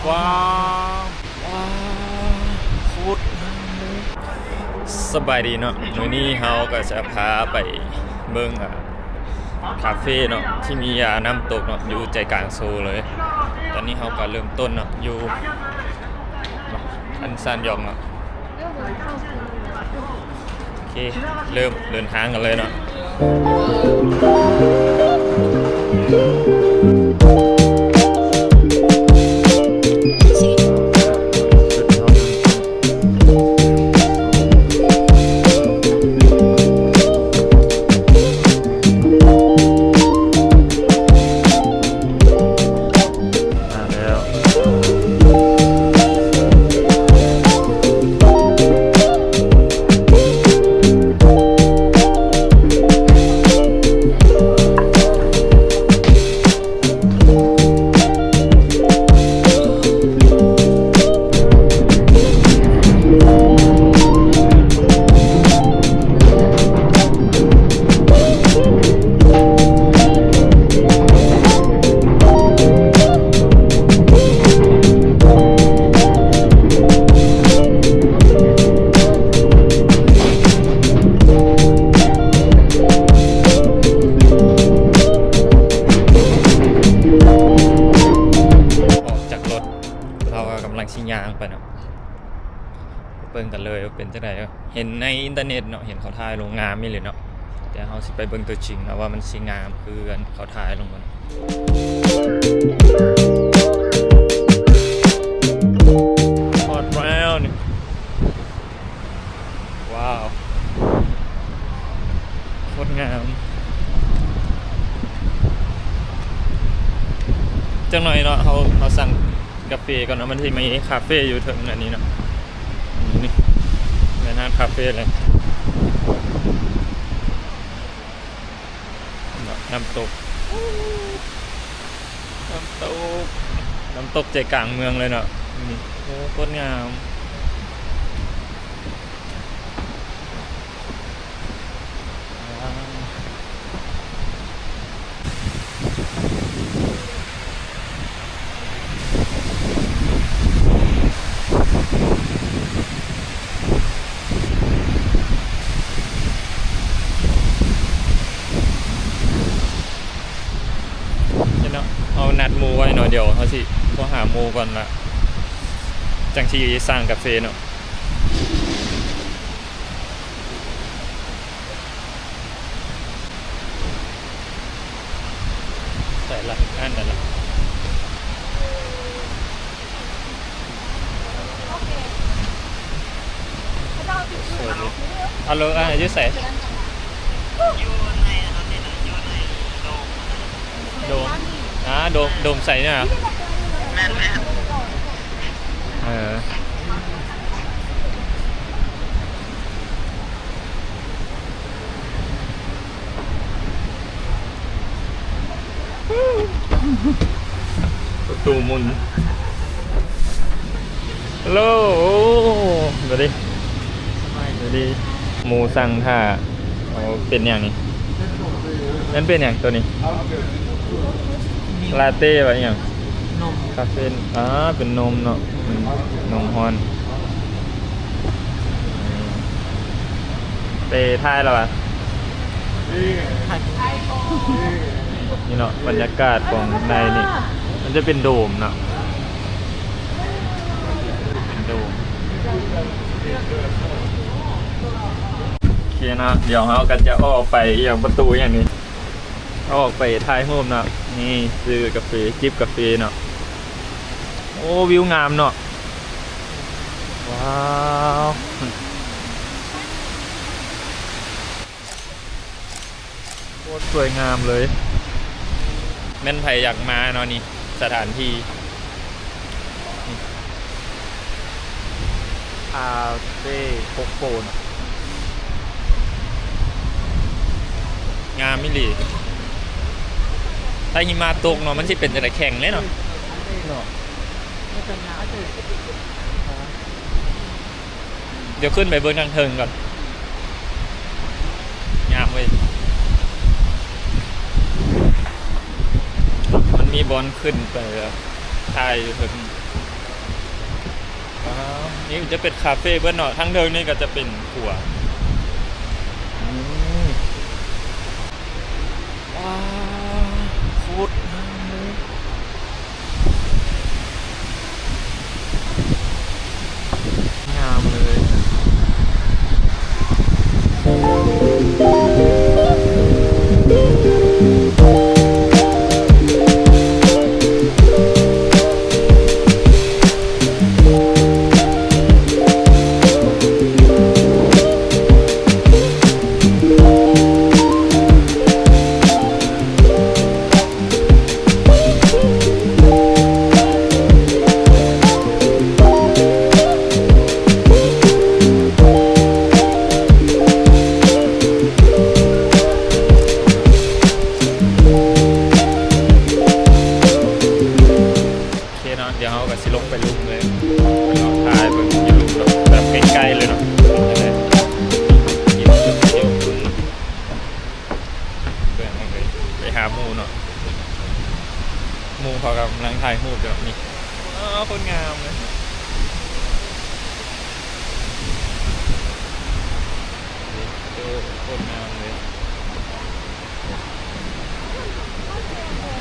ວ້າວ ວ້າວ ໂຄດງາມເລີຍ. ສະບາຍດີເນາະ, ມື້ນີ້ເຮົາກໍຈະພາໄປເບິ່ງ ອ່າ ຄາເຟເນາະ ທີ່ມີ ອ່າ ນ້ຳຕົກເນາະ ຢູ່ໃຈກາງໂຊເລີຍ. ຕອນນີ້ເຮົາກໍເລີ່ມຕົ້ນເນາະ ຢູ່ອັນຊານຢອງເນາະ. ໂອເຄ ເລີ່ມເດີນທາງກັນເລີຍເນາະ. ມາແລ້ວ ອອກຈາກລົດ ເຮົາກໍກຳລັງຊິຍ່າງໄປເນາະ. ເບິ່ງກັນເລີຍວ່າເປັນຈັ່ງໃດ. ເຫັນໃນອິນເຕີເນັດເນາະ ເຫັນເຂົາຖ່າຍລົງງາມອີ່ຫຼີເນາະ, ແຕ່ເຮົາຊິໄປເບິ່ງຕົວຈິງເນາະ ວ່າມັນຊິງາມຄືອັນເຂົາຖ່າຍລົງບໍ່ເນາະ. ຮອດແລ້ວນີ້ ວ້າວ ໂຄດງາມ. ຈັກໜ່ອຍເນາະ ເຮົາ ເຮົາສັ່ງ ກາເຟກ່ອນເນາະ, ມັນຊິມີຄາເຟຢູ່ເທິງອັນນີ້ເນາະ. ນີ້ແມ່ນຮ້ານຄາເຟເລີຍ. ນ້ຳຕົກ ນ້ຳຕົກ ນ້ຳຕົກໃຈກາງເມືອງເລີຍເນາະ. ນີ້ ໂອ້ ໂຄດງາມ. ເນາະ ເຮົານັດໝູ່ໄວ້ເນາະ, ດຽວເຮົາຊິໂທຫາໝູ່ກ່ອນລະ ຈັ່ງຊິສັ່ງກາເຟເນາະ. ໃສ່ລະ ອ່ານນັ້ນລະ ສວຍເລີຍ. ອາໂລ ອາ ຢູ່ໃສ? ຢູ່ໃນອັນນັ້ນນີ້ນະ ຢູ່ໃນໂດມ ໂດມ ອ່າ ໂດມ ໂດມໃສນີ້ນະ? ແມ່ນໆ ເອີ. ປະຕູໝຸນ. ຮັລໂຫຼ ໂອ້ ສະບາຍດີ ສະບາຍດີ. ໝູ່ສັ່ງຖ້າ ເອົາເປັນຫຍັງນີ້? ແມ່ນເປັນຫຍັງໂຕນີ້? ລາເຕ້ ວ່າອີ່ຫຍັງ? ນົມ ຄາເຟນ ອ່າ ເປັນນົມເນາະ. ອືມ ນົມຮ້ອນ. ໄປຖ່າຍແລ້ວຫວາ? ຖ່າຍ ນີ້ເນາະ ບັນຍາກາດຂອງໃນນີ້ ມັນຈະເປັນໂດມເນາະ ເປັນໂດມ. ໂອເຄເນາະ ດຽວເຮົາກໍຈະອອກໄປ ອີ່ຫຍັງ ປະຕູຫຍັງນີ້ ອອກໄປຖ່າຍຮູບເນາະ. ນີ້ ຊື້ກາເຟ ຈິບກາເຟເນາະ. ໂອ້ ວິວງາມເນາະ. ວ້າວ ໂຄດສວຍງາມເລີຍ. ແມ່ນໃຜຢາກມາເນາະ ນີ້ ສະຖານທີ່ ນີ້ ຄາເຟໂຄໂຄເນາະ. ງາມອີ່ຫຼີ. ຖ້າຫິມະຕົກເນາະ ມັນຊິເປັນຈັ່ງໃດ? ແຂງເລີຍເນາະ ເນາະ. ດຽວຂຶ້ນໄປເບິ່ງທາງເທິງກ່ອນ. ງາມເວີ້ຍ. ມັນມີບ່ອນຂຶ້ນໄປແບບຖ່າຍຢູ່ເທິງ. ອ້າວ ນີ້ຈະເປັນຄາເຟເບິດເນາະ ທາງເທິງນີ້ກໍຈະເປັນຂົວ. ອືມ ວ້າວ ໂຄດງາມເລີຍ. ງາມເລີຍ. ໂອເຄເນາະ ດຽວເຮົາກໍຊິລົງໄປລຸ່ມເລີຍ ເນາະ ຖ່າຍເບິ່ງຢູ່ລຸ່ມເນາະ ແບບໃກ້ໆເລີຍເນາະ. ເບິ່ງ ໄປຫາໝູ່ເນາະ ໝູ່ເຂົາກຳລັງຖ່າຍຮູບຢູ່ເນາະ. ນີ້ ວ້າວ ໂຄດງາມເລີຍ ໂຄດງາມເລີຍ.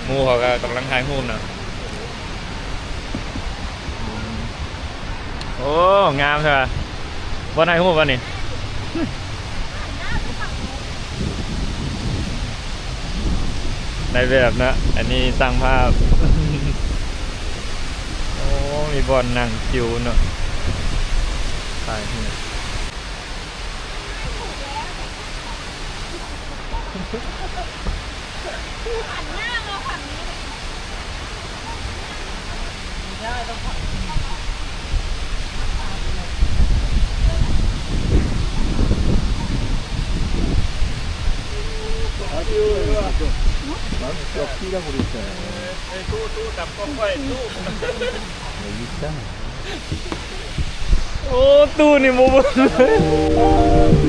ໝູ່ເຂົາກໍກຳລັງຖ່າຍຮູບເນາະ. ໂອ້ ງາມແທ້ວ່າ ບ່ອນຖ່າຍຮູບອັນນີ້ ນາຍແບບເນາະ ອັນນີ້ຊ່າງພາບ. ໂອ້ ມີບ່ອນນັ່ງຊິວເນາະ ຖ່າຍຮູບ. ໂອ້ ຕູ້ນີ້ບໍ່ເບິ່ງເລີຍ.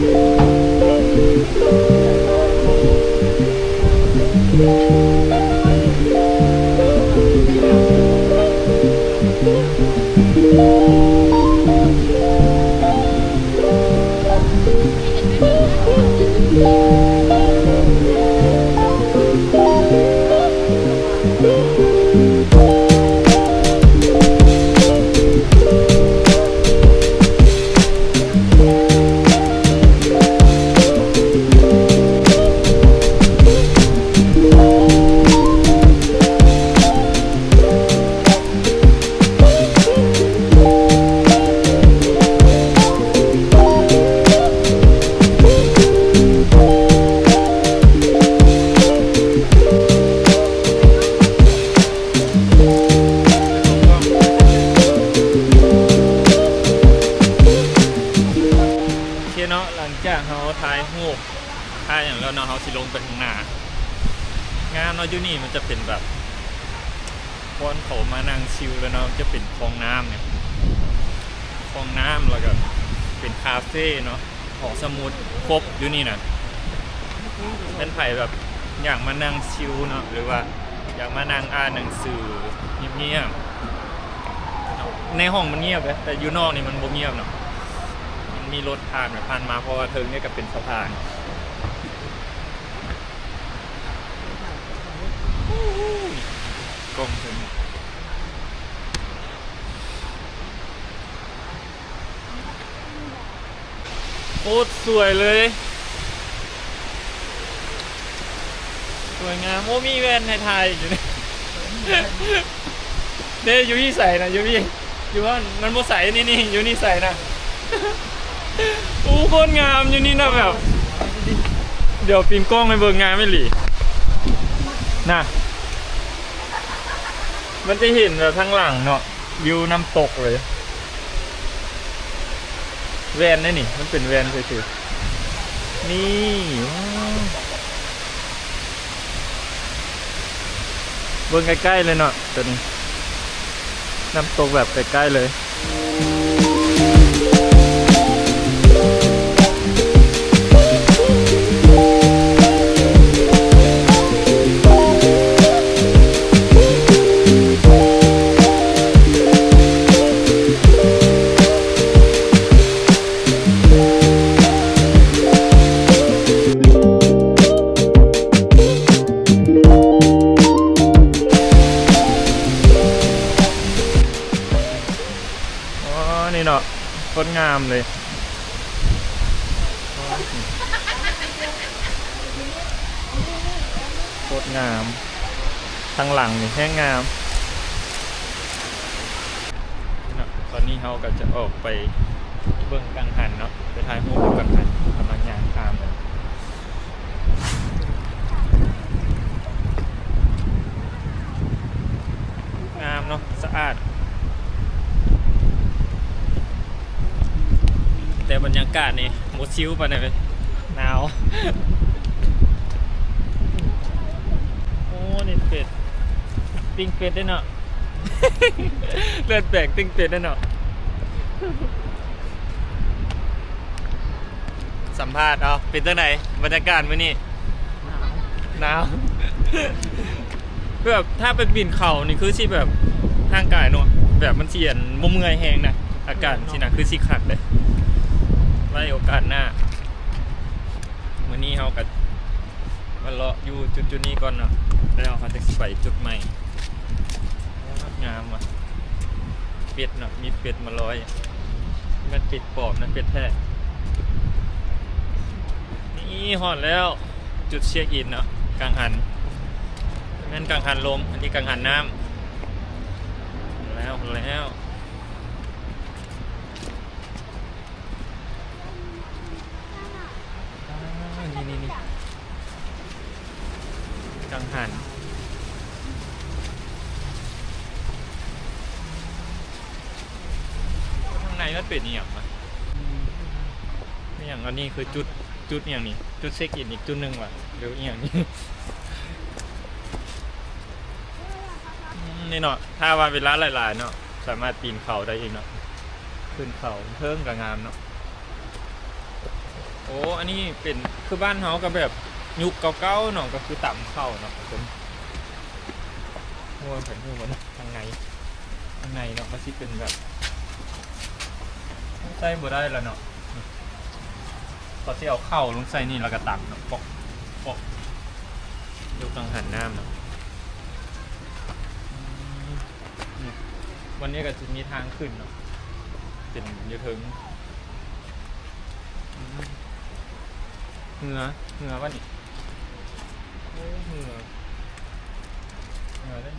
ໂອເຄເນາະ ຫຼັງຈາກເຮົາຖ່າຍຮູບ ຖ່າຍຫຍັງແລ້ວເນາະ ເຮົາຊິລົງໄປຂ້າງໜ້າ. ງາມເນາະ ຢູ່ນີ້ມັນຈະເປັນແບບ ບ່ອນເຂົາມານັ່ງຊິວແລ້ວເນາະ ຈະເປັນຄອງນ້ຳນີ້ ຄອງນ້ຳ ແລ້ວກໍເປັນຄາເຟເນາະ ຫ້ອງສະໝຸດ ຄົບຢູ່ນີ້ນະ. ແມ່ນໃຜແບບຢາກມານັ່ງຊິວເນາະ ຫຼືວ່າຢາກມານັ່ງອ່ານໜັງສືງຽບໆ ໃນຫ້ອງມັນງຽບເດ້ ແຕ່ຢູ່ນອກນີ້ມັນບໍ່ງຽບເນາະ ມັນມີລົດຜ່ານໄປຜ່ານມາ ເພາະວ່າເທິງນີ້ກໍເປັນສະພານ. ກ້ອງເພິ່ນໂຄດສວຍເລີຍ ສວຍງາມ. ໂອ້ ມີແວ່ນໃຫ້ຖ່າຍອີກຢູ່ນີ້ ເດ້ ຢູ່ທີ່ໃສນະ ຢູ່ທີ່ ຢູ່ຫັ້ນມັນບໍ່ໃສ ນີ້ໆ ຢູ່ນີ້ໃສນະ. ໂອ້ ໂຄດງາມຢູ່ນີ້ນະ ແບບ ດຽວປິ່ນກ້ອງໃຫ້ເບິ່ງ ງາມອີ່ຫຼີນະ ມັນຈະເຫັນແບບທາງຫຼັງເນາະ ວິວນ້ຳຕົກເລີຍ. ແວ່ນເດ້ນີ້ ມັນເປັນແວ່ນຊື່ໆ ນີ້ ວ້າວ ເບິ່ງໃກ້ໆເລີຍເນາະ ຕົວນີ້ ນ້ຳຕົກແບບໃກ້ໆເລີຍ. ເນາະ ໂຄດງາມເລີຍ ໂຄດງາມ. ທາງຫຼັງນີ້ແຮງງາມເນາະ. ຕອນນີ້ເຮົາກໍຈະອອກໄປເບິ່ງກັງຫັນເນາະ ໄປຖ່າຍຮູບກັງຫັນ ກຳລັງຍ່າງຂ້າມເລີຍ. ງາມເນາະ ສະອາດ ແຕ່ບັນຍາກາດນີ້ບໍ່ຊິວປານໃດເວີຍ ໜາວ. ໂອ້ ນີ້ເປັດ ປີ້ງເປັດເດ້ເນາະ ເລືອດແປກ ປີ້ງເປັດເດ້ເນາະ. ສຳພາດເອົາ ເປັນຈັ່ງໃດບັນຍາກາດມື້ນີ້? ໜາວ ໜາວ ແບບຖ້າໄປປີນເຂົານີ້ຄືຊິແບບຮ່າງກາຍເນາະ ແບບມັນຊິອັນບໍ່ເມື່ອຍແຮງນະ ອາກາດຊີ້ນະ ຄືຊິຄັກເດ້. ໄວ້ໂອກາດໜ້າ ມື້ນີ້ເຮົາກໍມາເລາະຢູ່ຈຸດໆນີ້ກ່ອນເນາະ ແລ້ວເຮົາຈະໄປຈຸດໃໝ່. ງາມວ່ະ ເປັດເນາະ ມີເປັດມາລອຍ ແມ່ນເປັດປອມນະ ເປັດແທ້. ນີ້ຮອດແລ້ວ ຈຸດເຊັກອິນເນາະ ກັງຫັນ ແມ່ນກັງຫັນລົມ ອັນນີ້ກັງຫັນນ້ຳ. ແລ້ວ ແລ້ວ ອ່າ ນີ້ໆໆ ກັງຫັນ ຂ້າງໃນມັນເປັນອີ່ຫຍັງວະ? ອີ່ຫຍັງ? ອັນນີ້ຄືຈຸດ ຈຸດອີ່ຫຍັງນີ້? ຈຸດເຊັກອິນອີກຈຸດໜຶ່ງວະ ຫຼືອີ່ຫຍັງນີ້? ອືມ ນີ້ເນາະ ຖ້າວ່າເວລາຫຼາຍໆເນາະ ສາມາດປີນເຂົາໄດ້ອີກເນາະ ຂຶ້ນເຂົາເທິງກໍງາມເນາະ. ໂອ້ ອັນນີ້ເປັນ ຄືບ້ານເຮົາກໍແບບຍຸກເກົ່າໆເນາະ ກໍຄືຕຳເຂົ້າເນາະ ເປັນ ໂອ້ຍ ໃຜຮູ້ບໍ່ເນາະ ທາງໃນ ທາງໃນເນາະ ມັນຊິເປັນແບບ ໃຊ້ບໍ່ໄດ້ລະເນາະ ເຂົາຊິເອົາເຂົ້າລົງໃສ່ນີ້ ແລ້ວກໍຕຳເນາະ ປອກ ປອກ ຢູ່ກັງຫັນນ້ຳເນາະ. ອືມ ນີ້ ວັນນີ້ກໍຊິມີທາງຂຶ້ນເນາະ ເປັນຢູ່ເທິງ. ອືມ ເຮືອ ເຮືອວະນີ້? ໂອ້ ເຮືອ ເຮືອເດ້.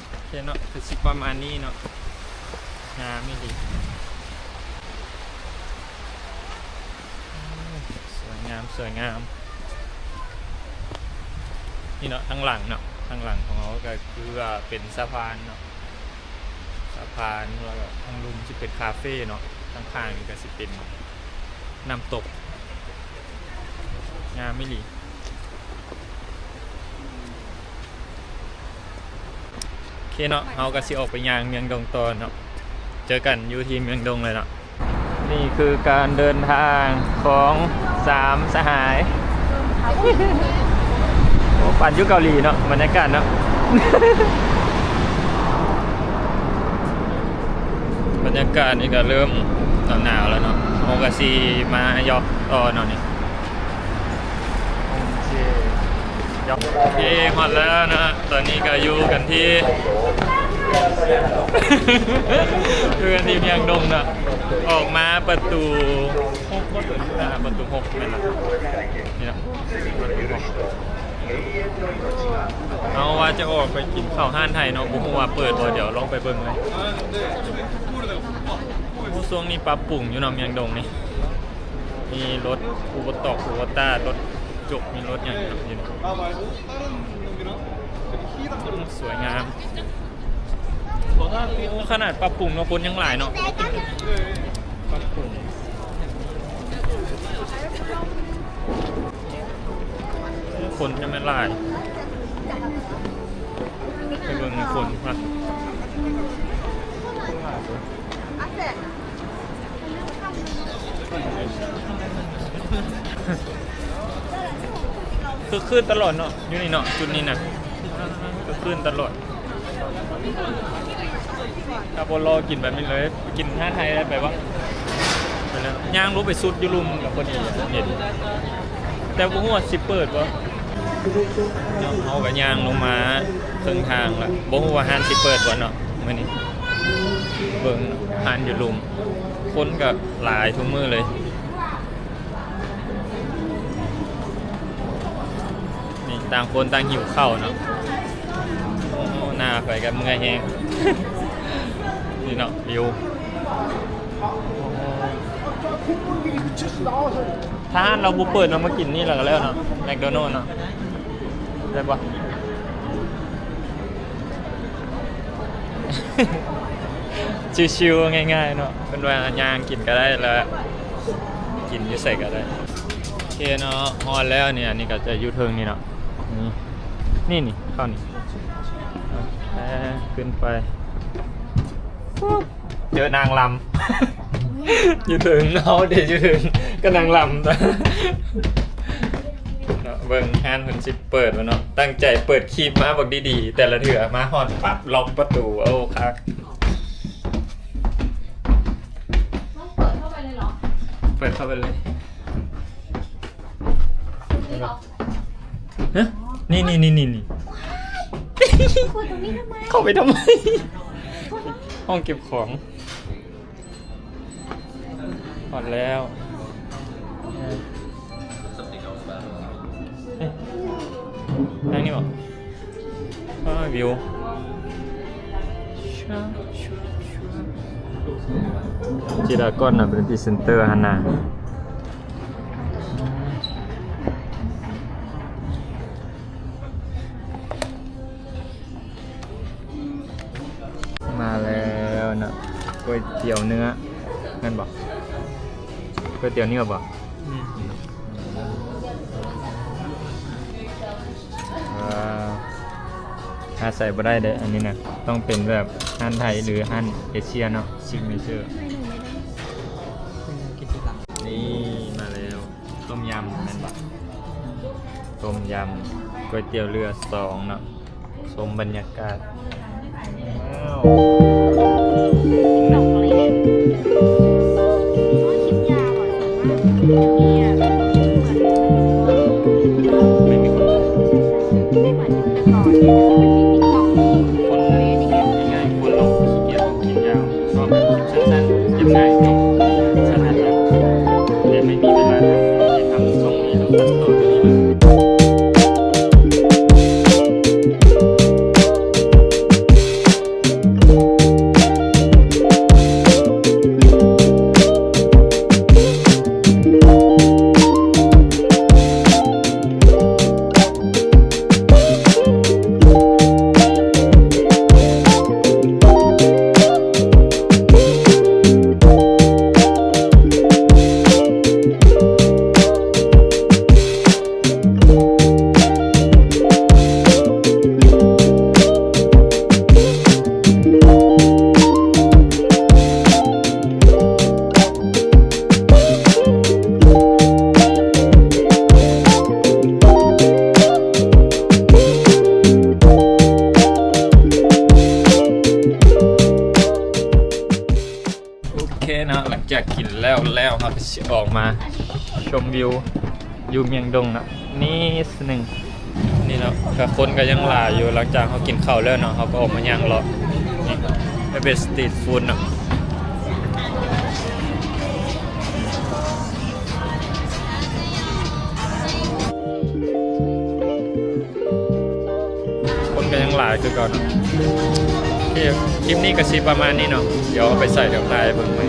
ໂອເຄເນາະ ຄືຊິປະມານນີ້ເນາະ ງາມອີ່ຫຼີ ໂອ້ ສວຍງາມ ສວຍງາມ. ນີ້ເນາະ ທາງຫຼັງເນາະ ທາງຫຼັງຂອງເຮົາກໍຄືວ່າເປັນສະພານເນາະ ສະພານ ແລ້ວກໍທາງລຸ່ມຊິເປັນຄາເຟເນາະ ທາງຂ້າງນີ້ກໍຊິເປັນນ້ຳຕົກ ງາມອີ່ຫຼີ. ໂອເຄເນາະ ເຮົາກໍຊິອອກໄປຍ່າງເມືອງດົງຕໍ່ເນາະ ເຈີກັນຢູ່ທີ່ເມືອງດົງເລີຍເນາະ. ນີ້ຄືການເດີນທາງຂອງສາມສະຫາຍ. ໂອ້ ປານຢູ່ເກົາຫຼີເນາະ ບັນຍາກາດເນາະ ບັນຍາກາດນີ້ກໍເລີ່ມໜາວໆແລ້ວເນາະ ເຮົາກໍຊິມາຢອກຕໍ່ເນາະນີ້. ໂອເຄ ໂອເຄ ຮອດແລ້ວເນາະ ຕອນນີ້ກໍຢູ່ກັນທີ່ ຢູ່ກັນທີ່ເມືອງດົງເນາະ ອອກມາປະຕູຫົກ ປະຕູຫົກແມ່ນລະ ນີ້ເນາະ ປະຕູຫົກ. ເຮົາວ່າຈະອອກໄປກິນເຂົ້າຮ້ານໄທເນາະ ບໍ່ຮູ້ວ່າເປີດບໍ່ ດຽວລອງໄປເບິ່ງເລີຍ. ໂອ້ ຊ່ວງນີ້ປັບປຸງຢູ່ເນາະ ເມືອງດົງນີ້ ມີລົດຄູໂບຕອກ ຄູໂບຕ້າ ລົດຈົກ ມີລົດຫຍັງຢູ່ນີ້ ສວຍງາມ. ໂອ້ ຂະໜາດປັບປຸງເນາະ ຄົນຍັງຫຼາຍເນາະ ປັບປຸງ ຄົນຍັງແມ່ນຫຼາຍ ໄປເບິ່ງຄົນວ່າ ຄຶກຄື້ນຕະຫຼອດເນາະ ຢູ່ນີ້ເນາະ ຈຸດນີ້ນະ ຄຶກຄື້ນຕະຫຼອດ. ຖ້າບໍ່ລໍກິນແບບນີ້ເລີຍ ໄປກິນຮ້ານໄທໄດ້ໄປບໍ່? ໄປແລ້ວ ຍ່າງລົງໄປສຸດຢູ່ລຸ່ມກໍພໍດີເຫັນ ແຕ່ບໍ່ຮູ້ວ່າຊິເປີດບໍ່. ເຮົາກໍຍ່າງລົງມາເຄິ່ງທາງລະ ບໍ່ຮູ້ວ່າຮ້ານຊິເປີດບໍ່ເນາະມື້ນີ້. ເບິ່ງຮ້ານຢູ່ລຸ່ມ ຄົນກໍຫຼາຍທຸກມື້ເລີຍ. ນີ້ຕ່າງຄົນຕ່າງຫິວເຂົ້າເນາະ. ໂອ້ ໜ້າໄປກໍເມື່ອຍແຮງ. ນີ້ເນາະ ວິວ. ຖ້າຮ້ານລາວບໍ່ເປີດເນາະ ມາກິນນີ້ລະກໍແລ້ວເນາະ ແມັກໂດນັລເນາະ. ໄດ້ບໍ່? ຊິວໆ ງ່າຍໆ ເນາະ. ເພິ່ນວ່າຍ່າງກິນກໍໄດ້ ແລ້ວກິນຢູ່ໃສກໍໄດ້. ໂອເຄເນາະ ຮອດແລ້ວນີ້. ອັນນີ້ກໍຈະຢູ່ເທິງນີ້ເນາະ. ນີ້ ນີ້ ນີ້ ເຂົ້ານີ້. ໂອເຄ ຂຶ້ນໄປປຸບ ເຈີນາງລຳ ຢູ່ເທິງ. ເຮົາເດ ຢູ່ເທິງ ກໍນາງລຳ. ເນາະ ເບິ່ງຮ້ານເພິ່ນຊິເປີດບໍ່ເນາະ. ຕັ້ງໃຈເປີດຄລິບມາບັກດີໆ ແຕ່ລະເທື່ອມາຮອດປັບລັອກປະຕູ. ໂອ້ ຄັກ. ຕ້ອງເປີດເຂົ້າໄປເລີຍເຫຣອ? ເປີດເຂົ້າໄປເລີຍ. ຮະ? ນີ້ໆໆໆ ເປີດຕົງນີ້ທຳໄມ? ເຂົ້າໄປທຳໄມ? ຫ້ອງເກັບຂອງ. ຮອດແລ້ວ. ເອີ ເອີ ທາງນີ້ບໍ? ອ້າ ວິວ. ຈີດາກອນນະ ເປັນພຣີເຊັນເຕີຫັ້ນນະ. ມາແລ້ວເນາະ ກ໋ວຍຕຽວເນື້ອ ແມ່ນບໍ່? ກ໋ວຍຕຽວເນື້ອບໍ່? ອືມ ອ່າ ຂາດໃສ່ບໍ່ໄດ້ເດ້ ອັນນີ້ນະ ຕ້ອງເປັນແບບຮ້ານໄທ ຫຼື ຮ້ານເອເຊຍເນາະ ຊິກເນເຈີ. ນີ້ມາແລ້ວ. ຕົ້ມຍຳແມ່ນບໍ່? ຕົ້ມຍຳ ກ໋ວຍຕຽວເຮືອສອງເນາະ. ຊົມບັນຍາກາດ. ວ້າວ ໂອເຄເນາະ ຫຼັງຈາກກິນແລ້ວແລ້ວ ເຮົາກໍຊິອອກມາຊົມວິວຢູ່ມຽງດົງເນາະ ນິດໜຶ່ງ. ນີ້ເນາະ ກະຄົນກໍຍັງຫຼາຍຢູ່ ຫຼັງຈາກເຮົາກິນເຂົ້າແລ້ວເນາະ ເຮົາກໍອອກມາຍ່າງເລາະ. ນີ້ ມັນເປັນສະຕີດຟູດເນາະ. ຄົນກໍຍັງຫຼາຍຄືເກົ່າເນາະ. ໂອເຄ ຄລິບນີ້ກໍຊິປະມານນີ້ເນາະ ດຽວເອົາໄປໃສ່ ດຽວຖ່າຍໃຫ້ເບິ່ງໃໝ່.